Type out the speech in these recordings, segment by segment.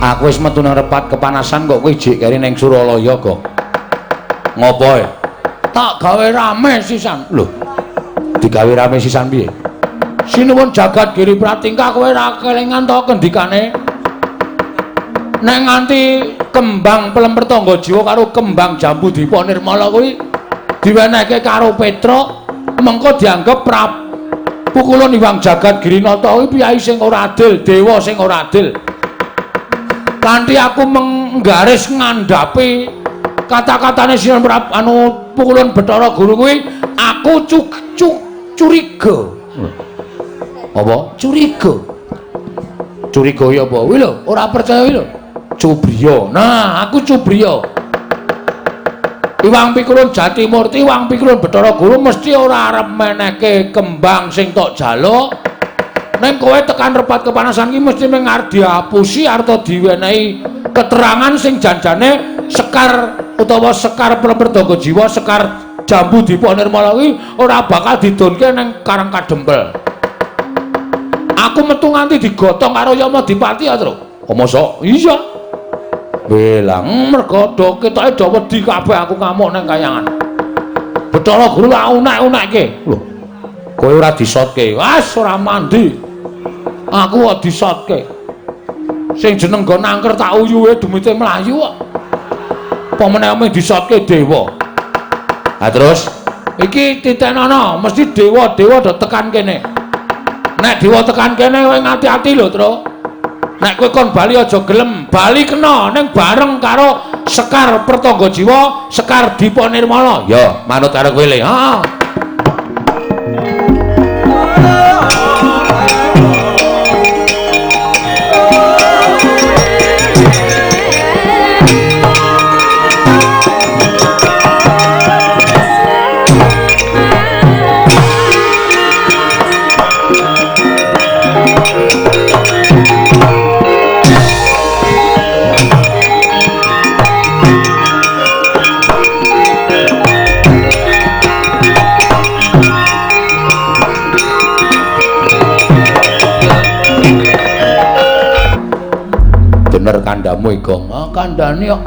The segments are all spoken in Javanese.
Aku wis metu nang repat kepanasan kok kowe jek keri ning Suralaya kok. Ngopo e? Tak gawe rame sisan. Lho. Digawe rame sisan piye? Sinuwun jagat Giri Pratingkah kowe ora kelingan to kendikane? Nek nganti kembang Pelem Pertangga Jiwa karo kembang Jambu Dipa Nirmala kuwi diwenehke karo Petruk, mengko dianggep pukulun Hyang Jagat Girinata kuwi piyai sing ora adil, dewa sing ora adil. Kanthi aku menggaris ngandhapi kata-katane Sinuwun anu pukulun Bathara Guru kuwi, aku curiga. Apa? Curiga. Curiga ya apa? Kuwi lho, ora percaya kuwi lho. Cubriya. Nah, aku cubriya. Iwang Pikulun Jatimurti, Iwang Pikulun Bathara Guru mesti ora arep menehke kembang sing tok jaluk. Ning kowe tekan repat kepanasan iki mesti mung arep diapusi arta diwenehi keterangan sing janjane sekar utawa sekar Pelem Pertangga Jiwa, sekar Jambu Dipa Nirmala kuwi ora bakal didonke ning Karang Kadempel. Aku metu nganti digotong karo Yama Dipati ya, Tru. Kok mosok? Iya. Belang mergo do ketoke do wedi kabeh aku ngamuk ning kayangan. Bathara Guru tak unek-unekke. Lho. Kowe ora disotke. Wes ora mandi. Aku kok disotke. Sing jeneng nggon angker tak uyuhe demite mlayu kok. Apa meneh mung disotke dewa. Ha terus iki titenono mesti dewa-dewa do tekan kene. Nek dewa tekan kene kowe ngati-ati lho, Tru. Nek kowe kon bali aja gelem, bali kena ning bareng karo Sekar Pertangga Jiwa, Sekar Dipa Nirmala. Ya, manut karo kowe le. Heeh. Bener kandhamu Igong. Ah kandhane kok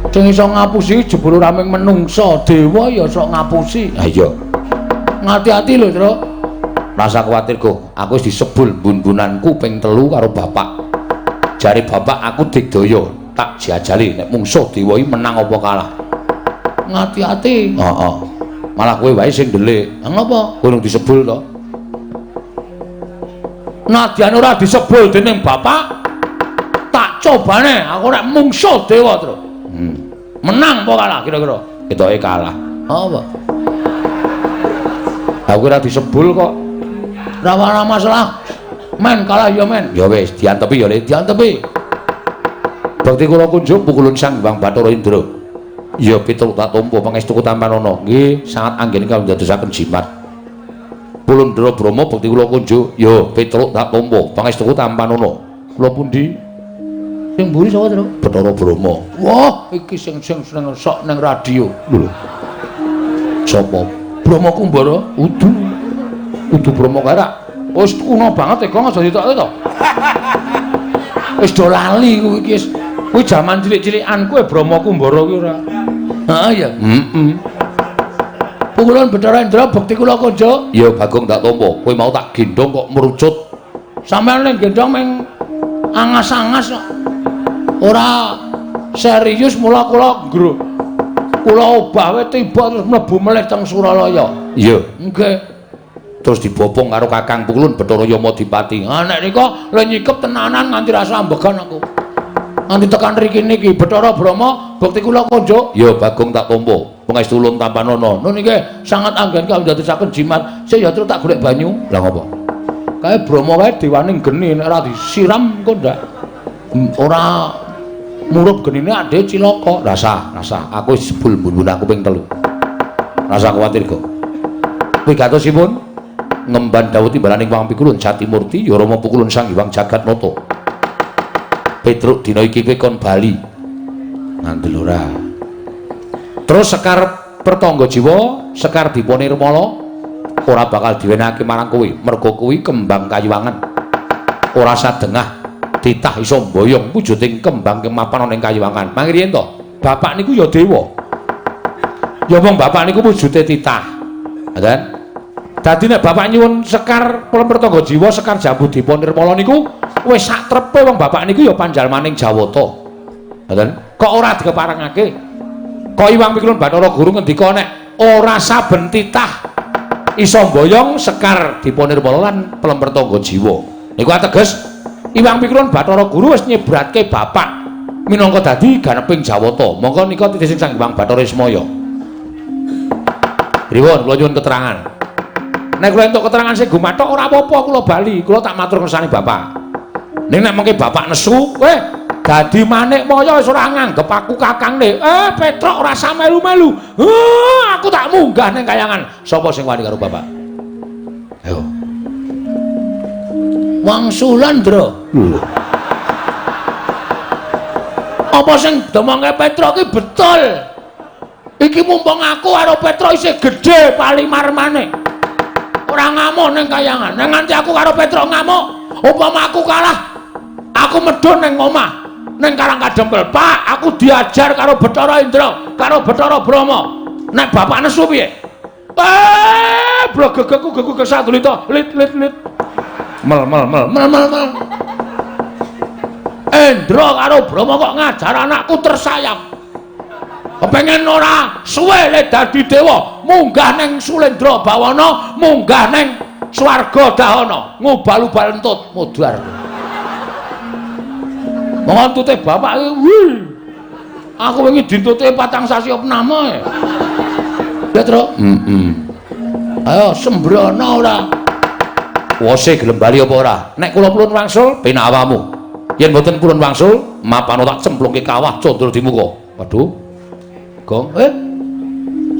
sing iso ngapusi jebul ora mung menungsa, dewa ya sok ngapusi. Ha iya. Ngati-ati lho, Tru. Rasa kuwatir, Go. Aku wis disebul bun-bunanku ping 3 karo bapak. Jare bapak aku digdaya, tak jajali nek mungsuh dewa iki menang apa kalah. Ngati-ati. Heeh. Malah kowe wae sing ndelik. Ha ngopo? Kowe nung disebul to. Nadyan ora disebul dening bapak, tak cobane aku nek mungsuh dewa, Tru. Menang apa kalah kira-kira? Ketoke kalah. Apa? Aku ora disebul kok. Ora masalah. Men kalah ya men. Ya wis, diantepi ya Le, diantepi. Bakti kula kunjuk pukulun Sang Hyang Bathara Indra. Ya Petruk tak tampa pangestuku tampanana. Nggih, sangat anggen kang ndadosaken jimat. Pulundra Brahma bakti kula kunjuk. Ya Petruk tak tampa pangestuku tampanana. Kula pundi? Sing mburi sapa, Tru? Bathara Brahma. Wah, iki sing sing sok ning radio. Lho. Sapa? Brahma Kumbara? Udu. Udu Brahma kae rak. Wis kuno banget e, Gong, aja ditokke to. Wis do lali kuwi iki wis. Kuwi jaman cilik-cilikanku e Brahma Kumbara kuwi ora. Heeh ya. Heeh. Pukulun Bathara Indra bekti kula konjo. Ya Bagong tak tampa. Kowe mau tak gendhong kok merucut. Sampeyan ning gendhong ming angas-angas kok. Ora serius mula kula nggruk. Kula obah wae tiba terus mlebu melih teng Suralaya. Iya. Nggih. Terus dibopong karo Kakang Pukulun Bathara Yama Dipati. Ah nek nika le nyikep tenanan nganti rasa ambegan aku. Nganti tekan mriki niki Bathara Brahma bekti kula konjuk. Ya Bagong tak tampa. Pangestu ulun tampanana. Nun nggih sangat anggen kang ndadosaken jimat. Sik ya terus tak golek banyu. Lah ngopo? Kae Brahma kae dewane geni nek ora disiram engko ndak ora murup genine ade cilaka. Rasa, rasa. Aku wis jebul mbun-mbun aku ping 3. Rasa kuwatir kok. Wigatosipun ngemban dawuh timbalaning Wang Pikulun Jatimurti ya Rama Pukulun Sang Hyang Jagatnata. Petruk dina iki kowe kon bali. Ngandel ora. Terus Sekar Pertangga Jiwa, Sekar Dipa Nirmala ora bakal diwenehake marang kowe, mergo kuwi kembang kayuwangan. Ora sadengah Titah iso mboyong wujuding kembang kemapan ana ing kayiwangan. Mangriyen to, bapak niku ya dewa. Ya wong bapak niku wujude titah. Ngoten. Dadi nek bapak nyuwun sekar Pelem Tangga Jiwa, sekar Jambu Dipa Nirmala niku wis sak trepe wong bapak niku ya panjalmaning Jawata. Ngoten. Kok ora dikeparengake? Kok Iwang Pikulun Bathara Guru ngendika nek ora saben titah iso mboyong sekar Dipa Nirmala lan Pelem Tangga Jiwa. Niku ateges Iwang Pikulun Bathara Guru wis nyebratke bapak minangka dadi ganeping Jawata. Monggo nika titih Sang Hyang Bathara Ismaya. Pripun kula nyuwun keterangan. Nek kula entuk keterangan sing gumathok ora apa-apa kula bali, kula tak matur kersane bapak. Ning nek mengke bapak nesu, dadi manik maya wis ora nganggep aku kakangne. Petruk ora usah melu-melu. Aku tak munggah ning kayangan. Sapa sing wani karo bapak? Ayo. Wangsulan, Ndra. Lho. Apa sing domongke Petruk iki betul? Iki mumpung aku karo Petruk isih gedhe palimarmane. Ora ngamuk ning kayangan. Nek nganti aku karo Petruk ngamuk, upama aku kalah, aku medhun ning omah, ning Karang Kadempel. Pak, aku diajar karo Bathara Indra, karo Bathara Brahma. Nek bapak nesu piye? Blegegeku geku kesadulita, lit lit lit. Mel mel mel mel mel mel. Indra karo Brahma kok ngajar anakku tersayang. Kepengen ora suwe le dadi dewa, munggah ning Sulendra Bawana, munggah ning swarga Dahana, ngubal-ubal entut mudhar. Monggo entute bapak iki, wih. Aku wingi dintute 4 sasi opname. Ya, Truk. Heeh. Ayo sembrono ora. Wose gelem bali apa ora? Nek kula purun wangsul penak awamu. Yen mboten purun wangsul, mapano tak cemplungke kawah condro di muka. Waduh. Gong,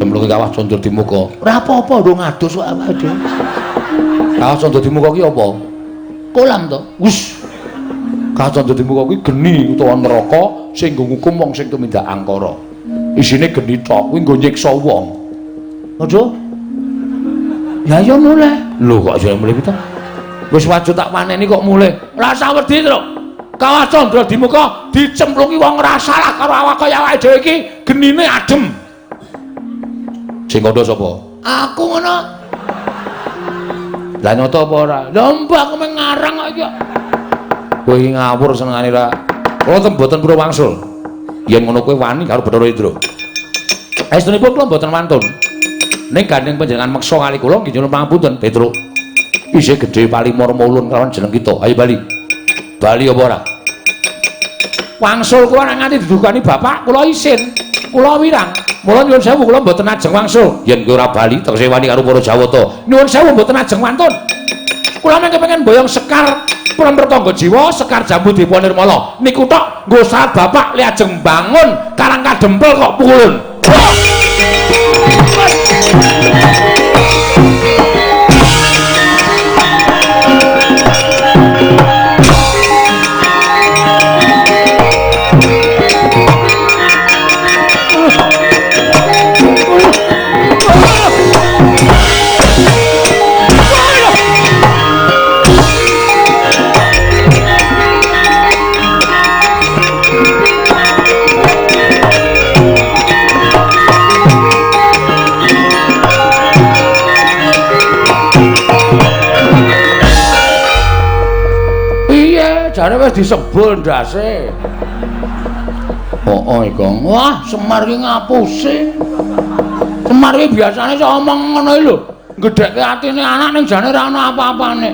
cemplungke kawah condro di muka. Ora apa-apa ndung adus kok awake dhewe. Kawah condro di muka ki apa? Kolam to. Wis. Kawah condro di muka kuwi geni utawa neraka sing nggo ngukum wong sing tumindak angkara. Isine geni tok kuwi nggo nyiksa wong. Waduh. Ya ya mulih. Lho kok iso mulih pitu? Wis wajud tak waneni kok mulih. Ora usah wedi, Truk. Kawah Candra di muka dicemplungi wong ora salah karo awak kaya awake dhewe iki genine adem. Sing kandha sapa? Aku ngono. Lah nyoto apa ora? Lha mbah aku mung ngarang kok iki. Kowe iki ngawur senengane ra. Kula ten mboten purun wangsul. Yen ngono kowe wani karo Bathara Indra. Estunipun kula mboten wantun. Ning gandeng panjenengan meksa kali kula nggih nyuwun pangapunten, Petruk. Isih gedhe palimorma ulun kelawan jeneng kita. Ayo bali. Bali apa ora? Wangsul kula nek nganti didukani bapak kula isin. Kula wirang. Mula nyuwun sewu kula mboten ajeng wangsul. Yen kowe ora bali tegese wani karo para Jawata. Nyuwun sewu mboten ajeng wantun. Kula mung kepengin mboyong sekar Pelem Tangga Jiwa, sekar Jambu Dipa Nirmala. Niku tok nggo saat bapak li ajeng bangun Karang Kadempel kok pukulun. Jare wis disebul ndase. Oh, Gong. Wah, Semar ki ngapusi. Semar ki biasane iso omong ngono iki lho. Gedhekke atine anak ning jane ora ana apa-apane.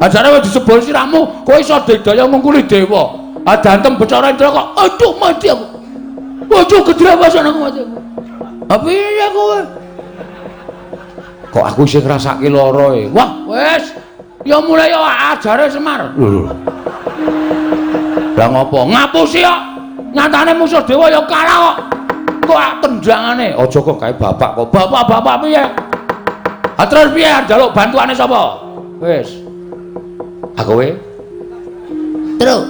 Ha jare wis disebul sirahmu, kowe iso digdaya ngungkuli dewa. Ha dantem Bathara Indra kok aduh mati aku. Aduh gedhe aku mati aku. Ha piye kowe? Kok aku isih ngrasake lara e. Wah, wis. Ya mulai ya ajare Semar. Lho. Lah ngopo? Ngapusi kok. Nyatane musuh dewa ya kalah kok. Kok tendangane? Aja kok gawe bapak kok. Bapak-bapak piye? Ha terus piye njaluk bantuane sapa? Wis. Ha kowe? Truk.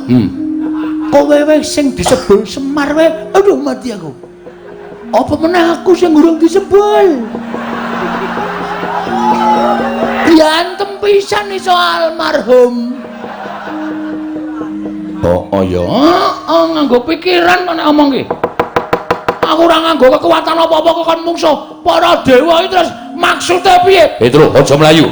Kowe wae sing disebul Semar wae. Aduh mati aku. Apa meneh aku sing urung disebul? Diantem pisan iso almarhum. Oh ya, heeh nganggo pikiran kok nek omong ki. Aku ora nganggo kekuatan apa-apa kok kon mungsuh para dewa iki terus maksude piye? Petro, aja mlayu.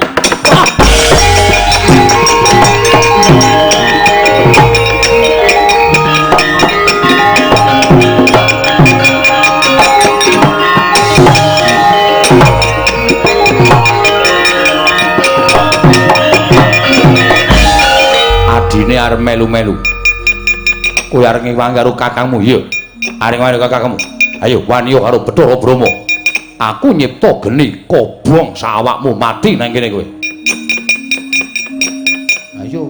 Adine arep melu-melu. Kowe arep ngewangi karo kakangmu, iya. Arep ngewangi karo kakangmu. Ayo wani karo Bathara Brahma. Aku nyipta geni kobong sawakmu mati nang kene kowe. Ayo.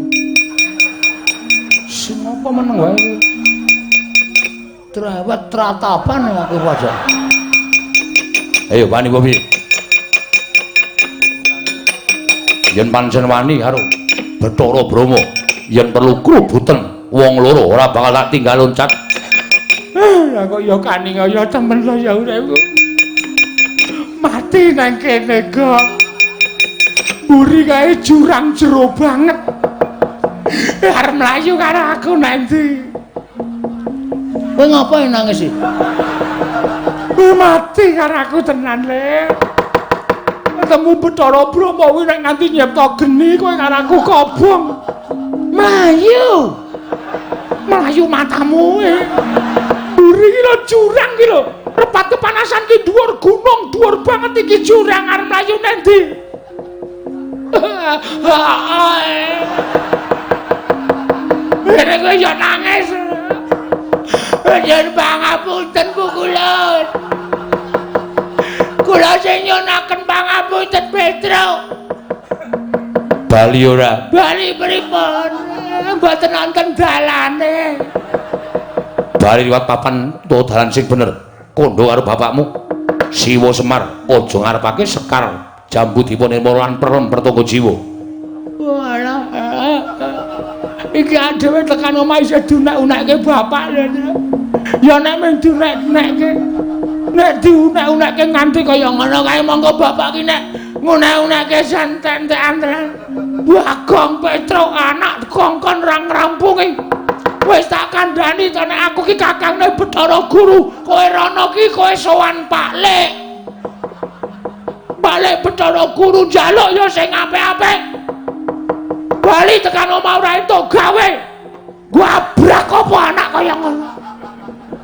Sing apa meneng wae kowe? Trawet tratapan aku wajah. Ayo wani apa piye? Yen pancen wani karo Bathara Brahma, yen perlu krubuten wong loro ora bakal tak tinggal loncat. Ya kok ya kaning ya temen lho ya uripku. Mati nang kene kok. Mburi kae jurang jero banget. Arep mlayu karo aku nanti. Kowe ngapa nangis iki? Mati karo aku tenan le. Ketemu Bathara Brahma kuwi nek nganti nyipta geni kowe karo aku kobong. Mlayu. Mlayu matamu. Mburi iki lho jurang iki lho. Repat kepanasan ki dhuwur gunung, dhuwur banget iki jurang arep mlayu nang ndi? Nek kowe yo nangis. Nyuwun pangapunten pukulun. Kula sing nyunaken pangapunten Petro. Bali ora? Bali pripun? Mboten nonton dalane. Bali liwat papan utawa dalan sing bener. Kondo karo bapakmu Siwa Semar aja ngarepake sekar jambu dipa nirmala lan perlem pertangga jiwa. Walah. Iki dhewe tekan omah isih diunek-unekke bapak lho. Ya nek mung diunek-unekke. Nek diunek-unekke nganti kaya ngono kae monggo bapak ki nek ngunek-unekke santen-entekan tenan. Bagong Petro anak kongkon ra ngrampungi. Wis tak kandhani to nek aku ki kakangne Bathara Guru, kowe rono ki kowe sowan Pak Lek. Pak Lek Bathara Guru njaluk ya sing apik-apik. Bali tekan omah ora entuk gawe. Gabrak apa anak kaya ngono.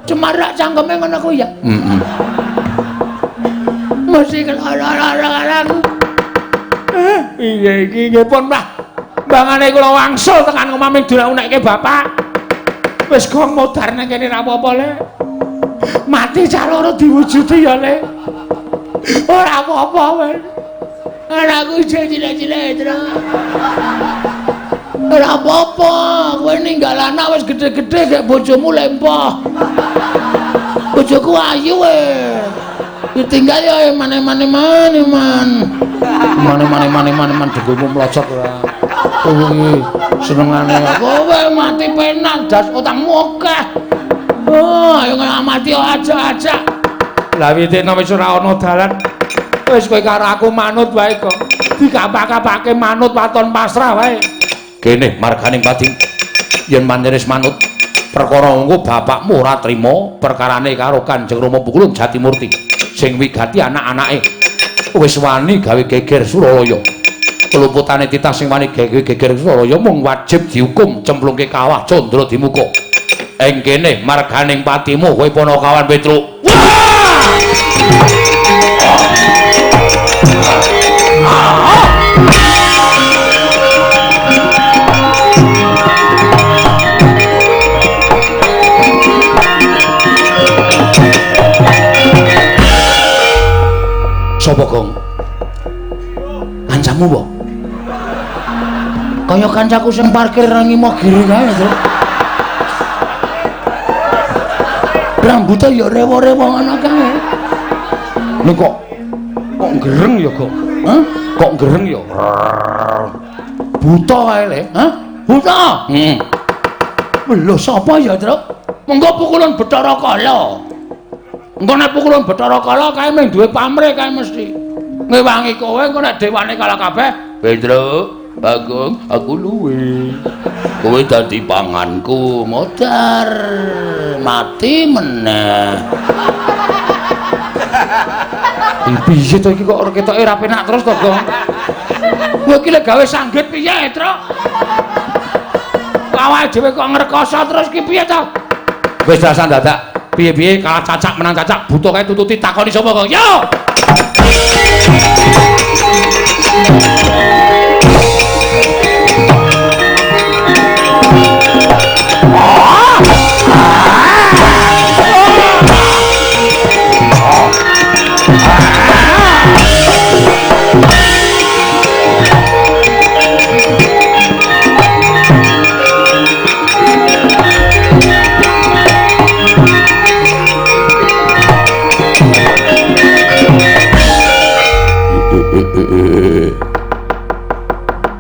Cemarak cangkeme ngono kuwi ya. Heeh. Mesti kelara-lara aku. Piye iki nggih pun Mbah. Mbangane kula wangsul tekan omah ming diunek-unekke bapak. Wis gong modar nang kene ra apa-apa le. Mati cah loro diwujudi ya le. Ora apa-apa wis. Anakku isih cilik-cilik terus. Ora apa-apa, kowe ninggal anak wis gedhe-gedhe gek bojomu lempoh. Bojoku ayu e. Ditinggal ya mane-mane mane-man. Mane-mane mane-man dengkulmu mlocot ora. Kowe senengane kowe mati penak das utangmu akeh. Oh, ayo mati aja-aja. Lah witene wis ora ana dalan. Wis kowe karo aku manut wae kok. Dikapak-kapake manut waton pasrah wae. Kene marganing pati yen manjenis manut perkara engko bapakmu ora trima perkarane karo Kanjeng Rama Pukulun Jatimurti sing wigati anak-anake wis wani gawe geger Suralaya. Keluputane titah sing wani gawe geger Suralaya mung wajib dihukum cemplungke kawah Candra Dimuka. Ing kene marganing patimu kowe Panakawan Petruk. Sapa Gong? Kancamu po? Kaya kancaku sing parkir nang Imogiri kae to. Rambute ya rewo-rewo ngono kae. Lho kok gereng ya, Gong? Hah? Kok gereng ya? Buta kae le. Hah? Buta? Heeh. Lho sapa ya, Truk? Mengko pukulan Bathara Kala. Engko nek pukulan Bathara Kala kae mung duwe pamrih kae mesti. Ngewangi kowe engko nek dewane kalah kabeh, Petruk. Bagong, aku luwe. Kowe dadi panganku, modar mati meneh. Piye to iki kok ketoke ora penak terus to, Gong? Kowe iki lek gawe sanggit piye, Truk? Awake dhewe kok ngrekoso terus ki piye to? Wis dasar dadak. Piye-piye kalah cacak menang cacak, buta kae tututi takoni sapa, Gong? Yo!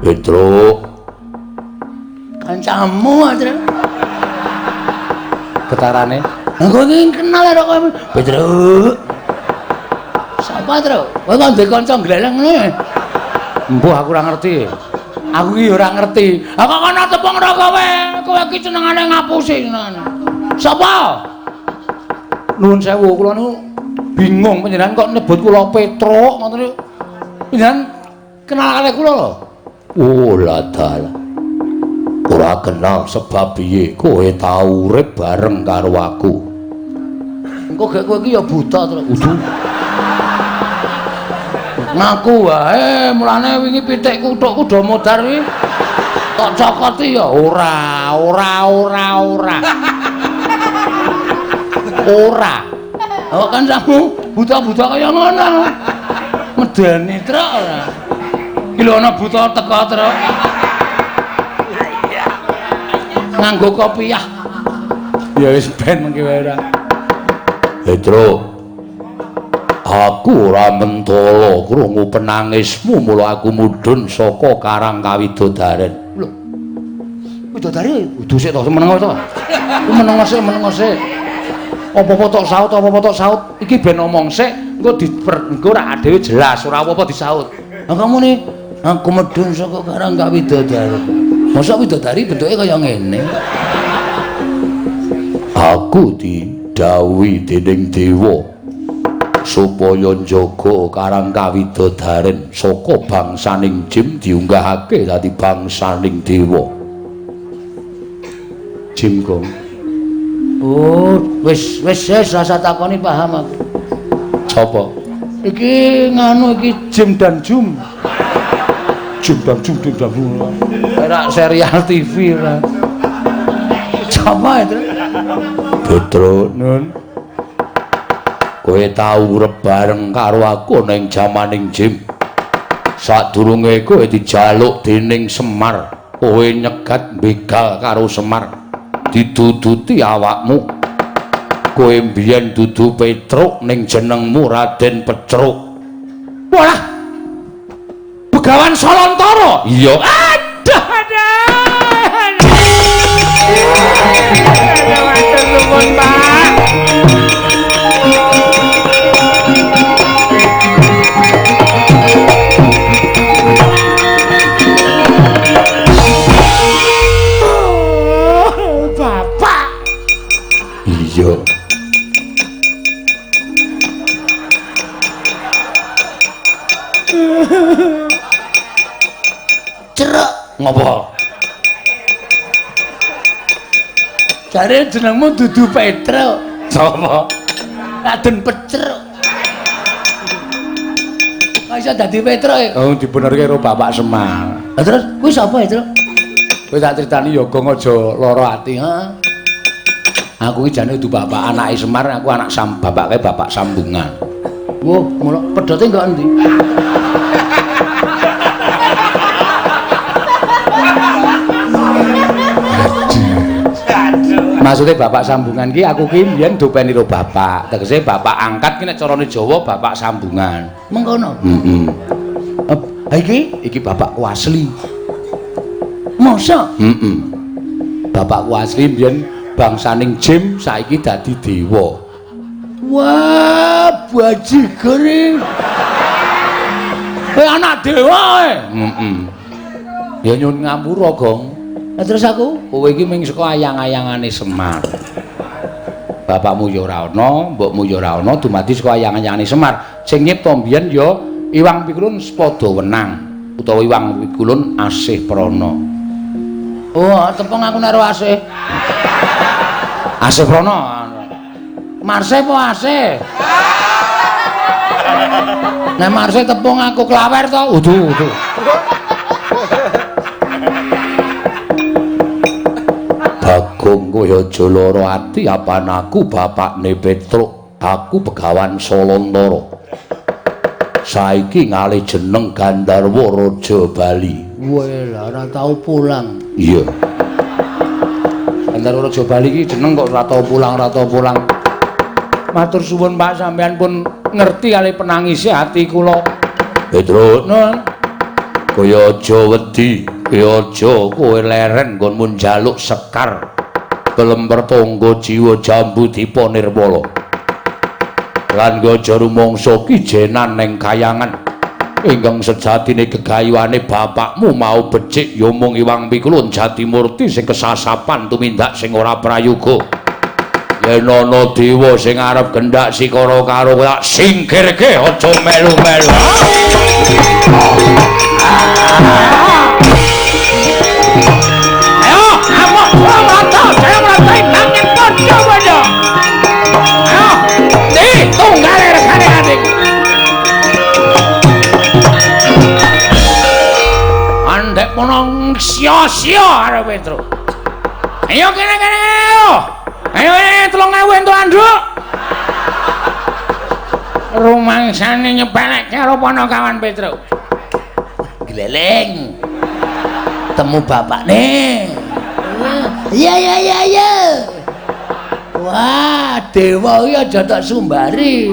Petruk, kancamu aja. Ketarane? Aku iki kenal karo kowe. Petruk. Sapa, Truk? Kowe kok ndek kanca gleleng ngono? Embuh aku ora ngerti. Aku iki ora ngerti. Ha kok kono tepung ro kowe. Kowe iki senengane ngapusi senengane. Sapa? Nuwun sewu, kula niku bingung panjenengan kok nyebut kula Petruk ngoten niku. Panjenengan kenal kalih kula lho. Oh ladalah. Ora kenal sebab piye kowe tau urip bareng karo aku. Engko gek kowe iki ya buta terus. Udu. Ngaku wae, mulane wingi pitikku thukku do modar kuwi. Tok cokoti ya ora, ora, ora, ora. Ora. Oh kan sammu buta-buta kaya ngono. Medeni truk ora. Iki lho ana buta teka truk. Nganggo kopiah. Ya wis ben mengki wae ora. Petruk. Aku ora mentala krungu penangismu mula aku mudhun saka Karang Kawidodaren. Lho. Widodari kudu sik to meneng to. Meneng sik, meneng sik. Apa-apa tok saut, apa-apa tok saut. Iki ben omong sik, engko engko ora dhewe jelas, ora apa-apa disaut. Lah kamu nih, aku medhun saka Karang Kawidodaren. Mosok widodari bentuke kaya ngene. Aku didhawuhi dening dewa supaya njaga Karang Kawidodaren saka bangsaning jim diunggahake dadi bangsaning dewa. Jim Gong. Oh, wis wis wis rasa takoni paham aku. Sapa? Iki nganu iki Jim dan Jum. Jim dan Jum, Jim dan Jum. Ora serial TV ora. Sapa itu? Petruk, Nun. Kowe tau urip bareng karo aku ning jamaning Jim. Sadurunge kowe dijaluk dening Semar, kowe nyegat begal karo Semar. Diduduti awakmu. Kowe mbiyen dudu Petruk ning jenengmu Raden Petruk. Walah. Begawan Salantara. Iya. Aduh, aduh. Aduh, matur nuwun, Pak. Bapak. Iya. Cerek ngopo? Jare jenengmu dudu Petruk. Sapa? Raden Petruk. Kok iso dadi Petruk ya? Oh, dibenerke karo Bapak Semar. Lah terus kuwi sapa itu? Kowe tak critani ya Gong aja lara ati, heeh. Aku iki jane dudu bapak anake Semar, aku anak bapake bapak sambungan. Wah, ngono pedote nggo endi? Maksudnya bapak sambungan ki aku ki mbiyen dopeni karo bapak. Tegese bapak angkat ki nek carane Jawa bapak sambungan. Mengkono. Heeh. Ha iki iki bapakku asli. Mosok? Heeh. Bapakku asli mbiyen bangsaning Jim saiki dadi dewa. Wah, bajigur iki. Kowe anak dewa kowe. Heeh. Ya nyuwun ngapura, Gong. Lah terus aku, kowe iki ming saka ayang-ayangane Semar. Bapakmu ya ora ana, mbokmu ya ora ana, dumadi saka ayang-ayangane Semar. Sing nyipta mbiyen ya Iwang Pikulun Sepada Wenang utawa Iwang Pikulun Asih Prana. Oh, tepung aku nek asih. Asih Prana. Marse apa asih? Nek marse tepung aku klawer to? Udu, udu. Bagong kowe aja lara ati apan aku bapakne Petruk, aku Begawan Salantara. Saiki ngalih jeneng Gandharwa Raja Bali. Weh, lah ora tau pulang. Iya. Gandharwa Raja Bali iki jeneng kok ora tau pulang, ora tau pulang. Matur suwun Pak, sampean pun ngerti kali penangise ati kula. Petruk, nun. Kowe aja wedi, kowe aja kowe leren nggonmu njaluk sekar kelemper tangga jiwa jambu dipa nirwala. Lan aja rumangsa kijenan ning kayangan. Ingkang sejatine gegayuhane bapakmu mau becik ya mung Iwang Pikulun Jatimurti sing kesasapan tumindak sing ora prayoga. Yen ana dewa sing arep gendak sikara karo tak singkirke aja melu-melu. Ayo, amok mata, saya merantai nangin padha-padha. Ayo, ndi tunggale regane adik. Andek mono sia-sia arep Petruk. Ayo kene-kene ayo. Ayo 3000 entuk anduk. Rumangsane nyepelekke karo Panakawan Petruk. Gleleng. Temu bapakne. Iya iya iya iya. Wah, dewa iki aja tak sumbari.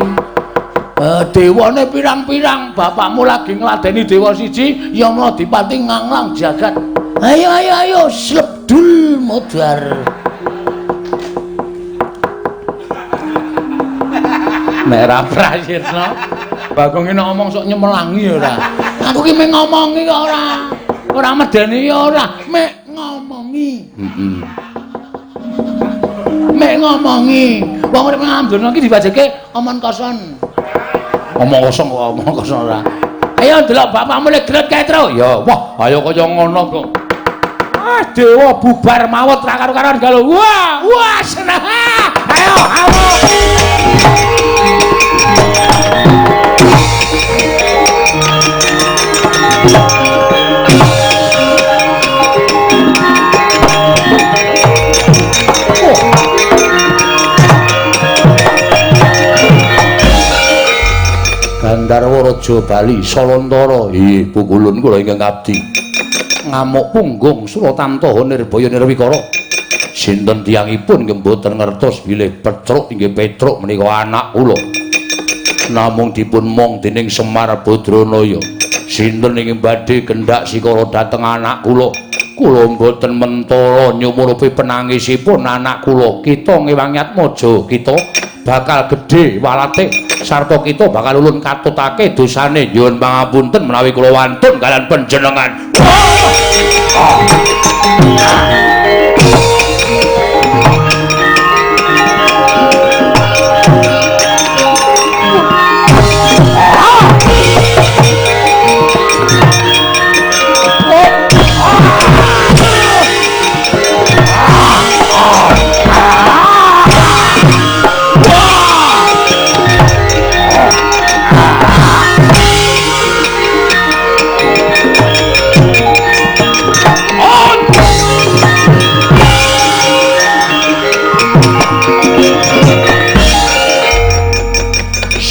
Dewane pirang-pirang, bapakmu lagi ngladeni dewa siji, Yama Dipati nganglang jagat. Ayo ayo ayo, slebdul modar. Nek ra prayitna, Bagong iki ngomong sok nyemelangi ora. Aku ki mung ngomongi kok ora. Ora medeni ya ora, mek ngomongi. Heeh. Mek ngomongi. Wong urip nang donya iki dibajeke omong kosong. Omong kosong kok omong kosong ora. Ayo delok bapakmu lek gret kae, Tru. Ya, wah, ayo kaya ngono kok. Ah, dewa bubar mawut ra karo-karoan galo. Wah, wah seneng. Ayo, ayo. Gandharwa Raja Bali Salantara. Inggih, pukulun kula ingkang abdi. Ngamuk punggung Suratamtaha Nirbaya Nirwikara. Sinten tiyangipun nggih mboten ngertos bilih Petruk inggih Petruk menika anak kula. Namung dipun mong dening Semar Badranaya. Sinten ingkang badhe kendhak sikara dhateng anak kula? Kula mboten mentala nyumurupi penangisipun anak kula. Kita ngewangi atmaja kita bakal gedhe walate sarta kita bakal ulun katutake dosane. Nyuwun pangapunten menawi kula wantun kalian panjenengan.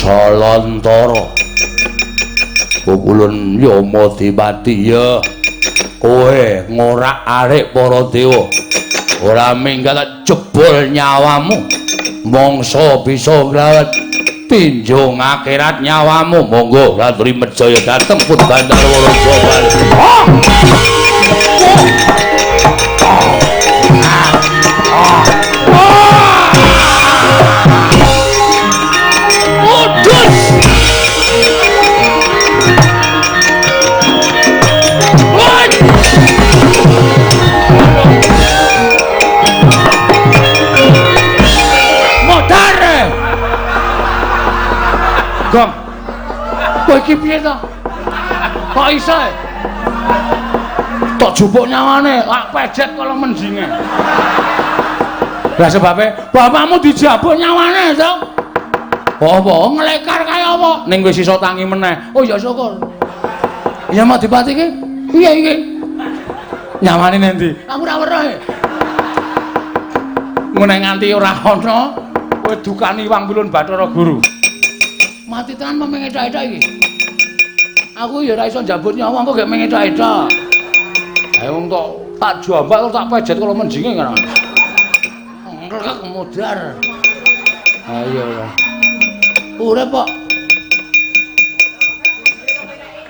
Salantara pukulun Yama Dipati ya kowe ngorak-arik para dewa ora minggat jebol nyawamu mangsa bisa nglawat tinjung akhirat nyawamu. Monggo Ratri Mejaya dhateng pun Gandharwa Raja Bali. Udus. Bagong. Kowe iki piye to? Kok iso? Tok jupuk nyawane, lak pejet kala menjinge. Lah sebabe bapakmu dijabuk nyawane to. Apa nglekar kaya apa? Ning wis iso tangi meneh. Oh ya syukur. Ya mau dipati iki? Piye iki? Nyawane nendi? Aku ora weruh. Ngene nganti ora ana kowe dukani Wang Pilun Bathara Guru. Mati tenan apa mengethok-ethok iki? Aku ya ora iso njabut nyawa engko gek mengethok-ethok. Ayo wong tok tak jambak tak pejet kala menjinge kan. Ngrek modar. Ayo ya. Urip kok.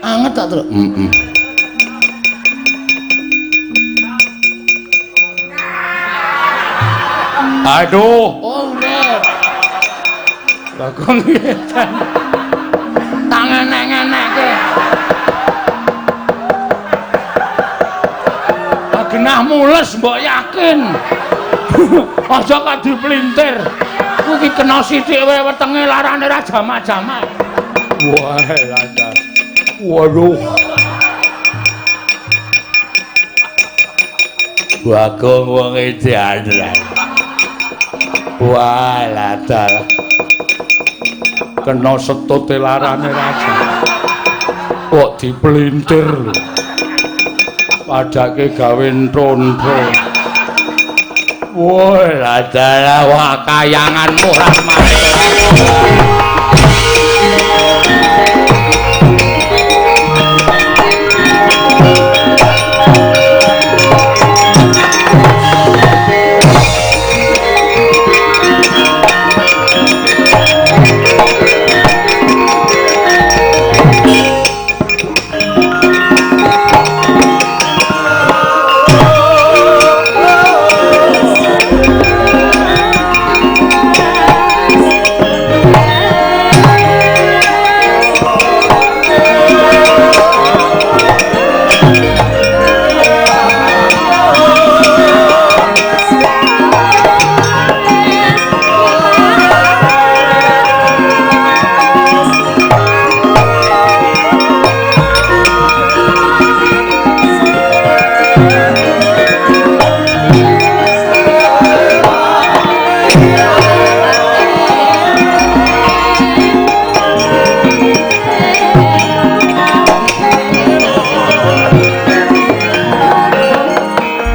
Anget tak, Truk? Heeh. Aduh. Oh, urip. Bagong edan. Tangan enek-enekke. Genah mules mbok yakin. Aja kok dipelintir. Kuwi kena sithik wae wetenge larane ra jamak-jamak. Wah, lancar. Waduh. Bagong wong edan. Wah, lancar. Kena setute larane raja. Kok dipelintir lho. Padake gawe ntontho. Wah, lancar wah kayanganmu rahmat.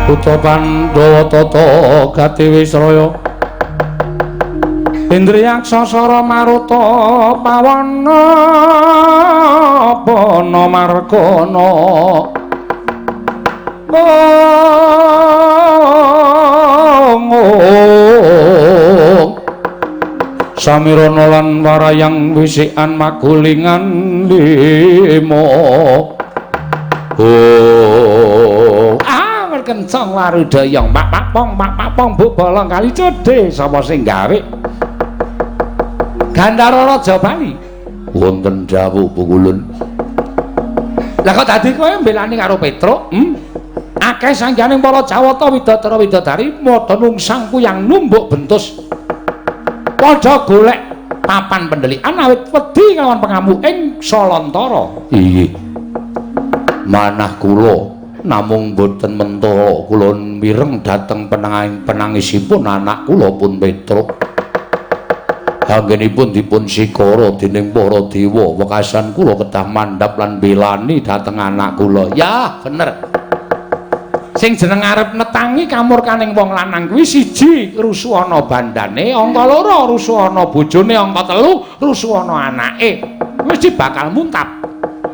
Putra Pandhawa tata gati wisraya Indriyaksa sara maruta pawana pana margana. Samirana lan warayang wisikan magulingan lima. Oh, kencang warudayang pak pak pong pak pak pong bu bolong kali cedhe sapa sing gawe Gandhara Raja Bali wonten dawuh Pukulun. Lah kok dadi kowe mbelani karo Petruk? Akeh sangganing para Jawata widadara widadari padha nungsang kuyang numbuk bentus padha golek papan pendelikan awit wedi kelawan pengamuk ing Salantara. Inggih. Manah kula namung boten mentala kula mireng dhateng penangisipun anak kula pun Petruk. Anggenipun dipun sikara dening para dewa, wekasan kula kedah mandhap lan belani dhateng anak kula. Ya, bener. Sing jeneng arep netangi kamurkaning wong lanang kuwi siji rusuhana bandane, angka loro rusuhana bojone, angka telu rusuhana anake. Mesti bakal muntap.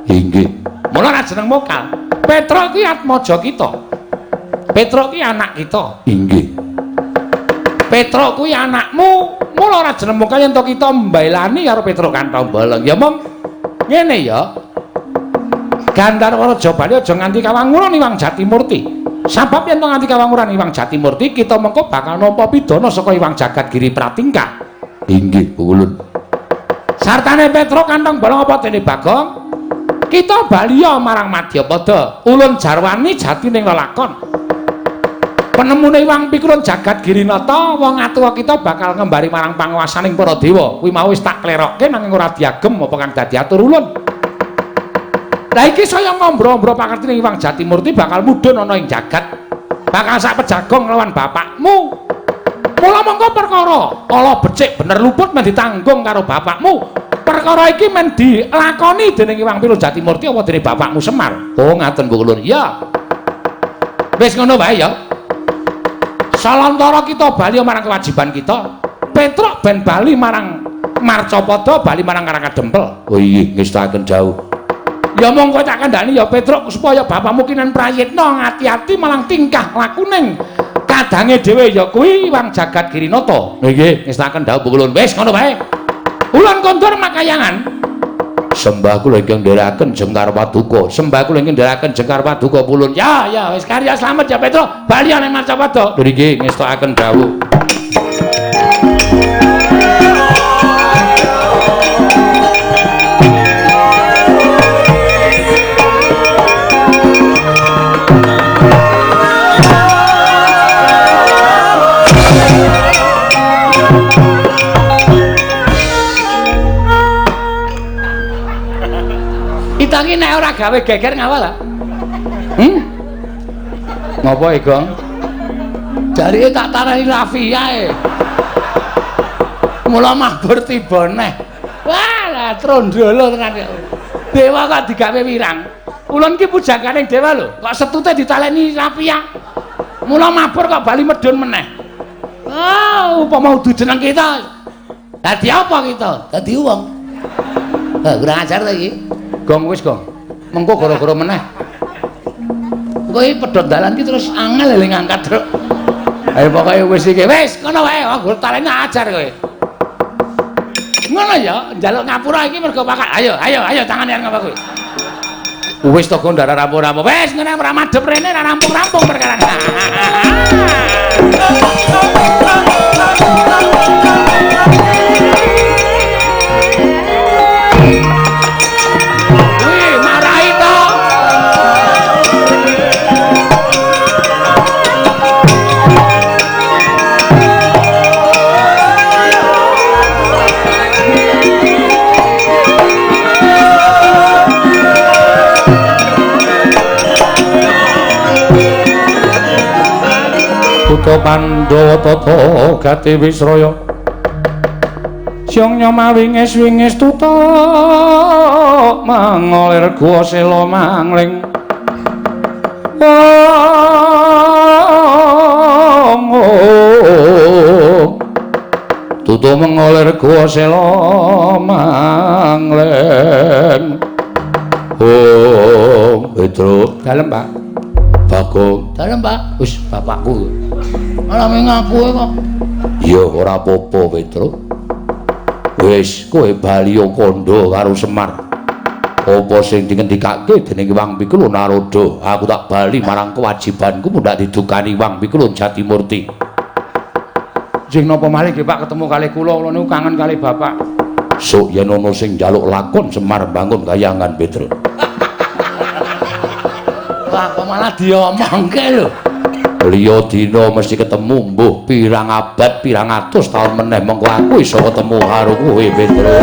Inggih. Mula ra jeneng mokal. Petruk ki atmaja kita. Petruk ki anak kita. Inggih. Petruk kuwi anakmu. Mula ora jeneng mokal yen to kita mbelani karo Petruk kantong bolong. Ya mong ngene ya. Gandharwa Raja Bali aja nganti kawanguran Iwang Jatimurti. Sabab yen to nganti kawanguran Iwang Jatimurti, kita mengko bakal nampa pidana saka Iwang Jagat Giri Pratingkah. Inggih, Pukulun. Sartane Petruk kantong bolong apa dene Bagong? Kita baliya marang Madyapada, ulun jarwani jatining lelakon. Penemune Hyang Pikulun Jagat Girinata, wong atuwa kita bakal ngembari marang panguwasaning para dewa. Kuwi mau wis tak klerokke nanging ora diagem apa kang dadi atur ulun. Lah iki saya ngombro-ombro pakertine Hyang Jatimurti bakal mudhun ana ing jagat. Bakal sak pejagong lawan bapakmu. Mula mongko perkara ala becik bener luput men ditanggung karo bapakmu. Perkara iki men dilakoni dening Hyang Pikulun Jatimurti apa dening bapakmu Semar. Oh ngaten Bu Kulun. Iya. Wis ngono wae ya. Salantara kita bali marang kewajiban kita. Petruk ben bali marang Marcapada, bali marang Karang Kadempel. Oh iya, ngestaken jauh. Ya mongko tak kandhani ya Petruk supaya bapakmu kinen prayitna ngati-ati malang tingkah lakuning kadange dhewe ya kuwi Hyang Jagat Girinata. Nggih, ngestaken dawuh Bu Kulun. Wis ngono wae. Ulun kondur makayangan. Sembah kula ingkang ndherekaken Jengkar Paduka. Sembah kula ingkang ndherekaken Jengkar Paduka Pulun. Ya, ya wis karya slamet ya Petruk. Bali ana Marcapada. Lho nggih ngestokaken dawuh. Kita iki nek ora gawe geger ngawal ah. Ngopo e, Gong? Jarike tak tarani rafia e. Mula mabur tiba neh. Wah, lah trondolo tenan. Dewa kok digawe wirang. Ulun ki pujangganing dewa lho, kok setute ditaleni rafia. Mula mabur kok bali medhun meneh. Oh, upama udu jeneng kita. Dadi apa kita? Dadi wong. Ha, kurang ajar ta iki. Gong wis, Gong. Mengko gara-gara meneh. Engko iki pedhot dalan ki terus angel eling ngangkat, Truk. Ayo pokoke wis iki. Wis, ngono wae, aku talene ajar kowe. Ngono ya, njaluk ngapura iki mergo pakat. Ayo, ayo, ayo tangane arep ngapa kowe. Wis to gondara rampung-rampung. Wis ngene ora madhep rene ora rampung-rampung perkara. Putra Pandhawa tata gati Wisraya Syong nyomawinges wingis tutuk mangolir guwa sela mangling. Tutuk mengolir guwa sela mangling. Oh, Petruk. Dalem, Pak. Bagong. Dalem, Pak. Wis bapakku. Malah ngaku kok. Ya ora apa-apa, Petruk. Wis kowe bali kandha karo Semar. Apa sing dingendikake dening Hyang Pikulun Narada, aku tak bali marang kewajibanku mundhak didukani Hyang Pikulun Jatimurti. Jeng napa malih nggih Pak ketemu kalih kula, kula niku kangen kalih bapak. Sok yen ana sing njaluk lakon Semar bangun kayangan, Petruk. Wah, kok malah diomongke lho. Liya dina mesti ketemu mbuh pirang abad pirang atus taun meneh mengko aku iso ketemu karo kowe, Petruk.